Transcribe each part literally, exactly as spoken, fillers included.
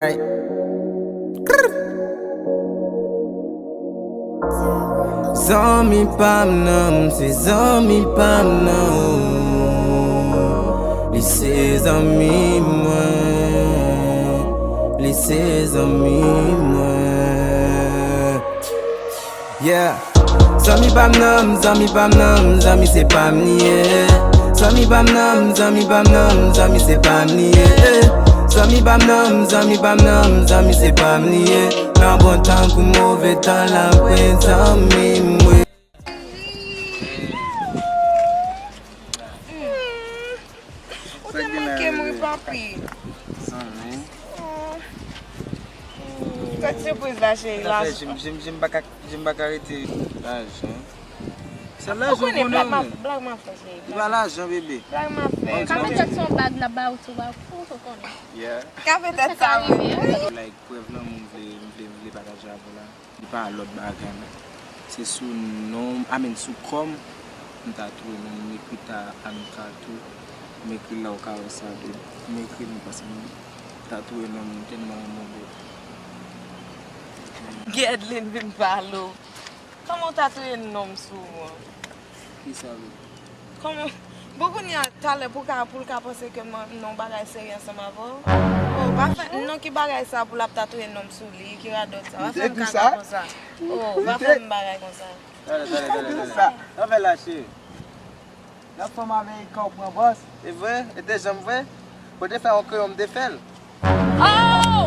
Right. Zanmi pa m nan, se zanmi pa m nan. Li se zanmi mwen, li se zanmi mwen. Yeah. Zanmi pa m nan, zanmi pa m nan, zanmi se pa m li ye. Zanmi pa m nan, zanmi pa m nan, zanmi se pa m li ye. Zanmi pa m nan, zanmi pa m nan, zanmi se pa m li ye. Nan bon tan kou move tan la vre zanmi mwen. Ou te manke m wi papi. Zanmi. Kot sipriz la cheri la. Jim, jim, jim pa ka, jim pa ka rete. Lajan. Se lajan bonè men. Blag m ap fè cheri. Li pa lajan bebe. Blag m ap fè. Ka petèt se yon bag l ap ba ou tou ba ou konnen. Yeah. Ka petèt sa wi. Like prèv lanmou m vle, m vle, m vle pataje avè w la. Li pa lòt bagay non. Se sou non m, I mean sou kò m, m tatouye non m, m ekri ta Anouka tou. M ekri l la ou ka wè sa tou. M ekri non paske m tatouye non m tèlman renmen bèt. Guerline vin pale w. Kòman w tatouye non m sou ou an? Kisa vre? Kòman? Bon, kounye a, talè pou ka, pou l ka panse ke m nan yon bagay serye ansanm avè w. Oh, pa fè, non, ki bagay sa pou l ap tatouye non m sou li, ki radòt sa? Pa fè m kaka konsa. Oh, pa fè m bagay konsa. Talè, talè, talè, talè. Sa fè la, cheri. Nan fanm ameriken ou pran bòs. E vre? E te janm vre? Kote fè yon kreyon m te fè l. Oh!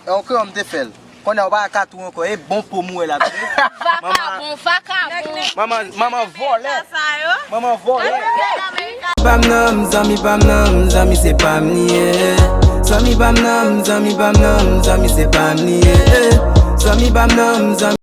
E yon kreyon m te fè l. Kounye a ou pa ka tou ankò. E bon po m wè la tande. Vakabon, vakabon. Manman, manman vòlè. Manman vòlè. Pa m nan, zanmi pa m nan, zanmi se pa m li ye. Zanmi pa m nan, zanmi pa m nan, zanmi se pa m li ye. Zanmi pa m nan, zanmi